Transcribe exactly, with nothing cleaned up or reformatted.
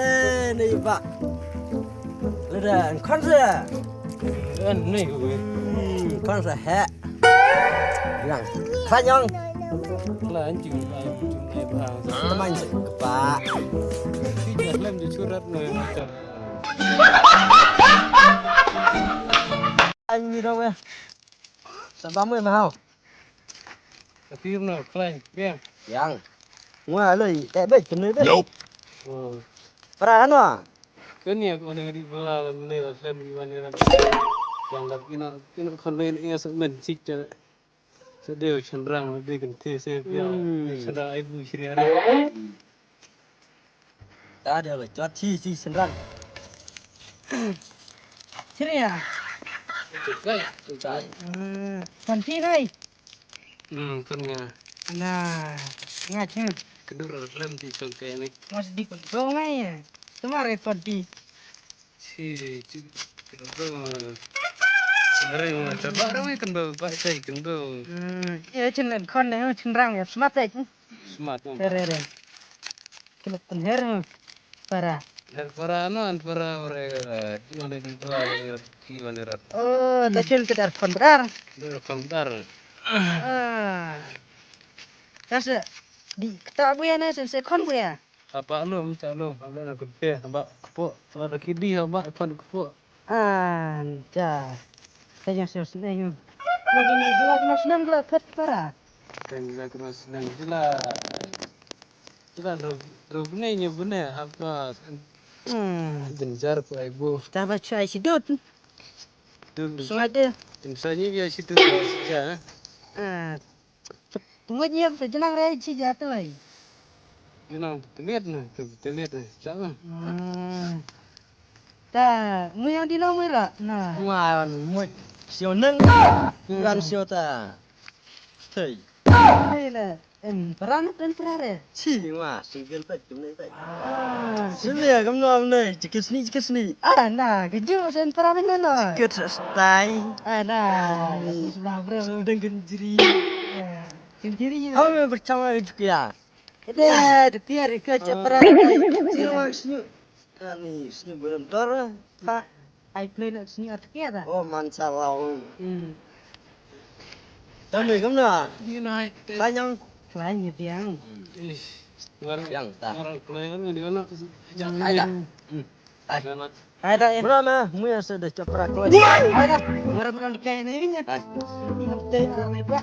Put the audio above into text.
Eh, ni ba. Lada, kon sa. Kan ni wi. Hmm, kon sa he. Yang. Khlaiñ ïong. Khlaiñ jing ai jing ai ba. Teman sa kepa. Shi ja lem di surat no yang macam. Ai ni dong eh. Sa ba mu eh mahau. Ka phim no, khlaiñ, biang. Yang. Ngwa lei, eh, beit, kemne beit. Nope. Oh. Para ano? Kani aku ni di bela ni la sem di wani ran. Yang dak ina, ina khon lei ina sa men sik cha. Sa deu shynrang di kan the se biang. Hmm. Shynrang ai bu shri ara. Ta deu la chot chi chi shynrang. Shri ya. Chut kai. Chut kai. Hmm. Kon phi nai. Hmm, kon nga. Na, nga chim. Kedur lem di chong kai ni. Mas di kon phi ngai. Tumare kon phi. Chi, chi, kedur. Sare ma ta ba ra wi kon ba ba sai kon ba. Hmm, ya chin len kon ne chin rang ya smat ai. Smat. Re re. Kena pynher para. Her para no an para ore, eh, ki wane ki para, ki wane rat. Oh, ta chun kedar khon bedar. Dar khon bedar. Ah. Ta se di kata buya na se se khon buya. Apa lo, minta lo, apa nak kepeh, apa kepok, apa nak kidi, apa khon kepok. Ah, ja. Ta yang se se ne. Lo ni dua mas nam lo pet para. Kan la kena senang je lah. Kita dah dah bune nya bune apa. Hmm. Benjar ku ai bu. Ta ba chai si dut. Dut. Sungai dia. Insani dia situ saja. Ah. Tunggu nya pe jenang rai si jatuh ai. Jenang tenet na, tenet na. Sama. Hmm. Ta, mu yang di nomor lah. Nah. Wan, mu sio neng. Kan sio ta. Hei. Hei la. Em, peran dan perare. Chi, ma, single pek, jumne pek. Ah, sini ya, kam nom ne, jikit sini, jikit sini. Ah, na, keju sen peran ne no. Jikit stai. Ah, na. Sudah bro. Sudah genjiri. Genjiri. Kau memang percaya juga ya. Ede, de tiar ika chapra. Sini wang sini. Ani sini belum tor. Pa, ai play nak sini at kia ta. Oh, man salah. Hmm. Tami kam na? Ni nai. Tanyang. Klai ni biang. Ih, ngar yang ta. Ngar klai ni dia nak. Ai ta. Hmm. Ai ta. Ai ta. Mula ma, mu ya sudah chapra klai. Ai ta. Ngar mula klai ni. Ai. Ni te ni ba.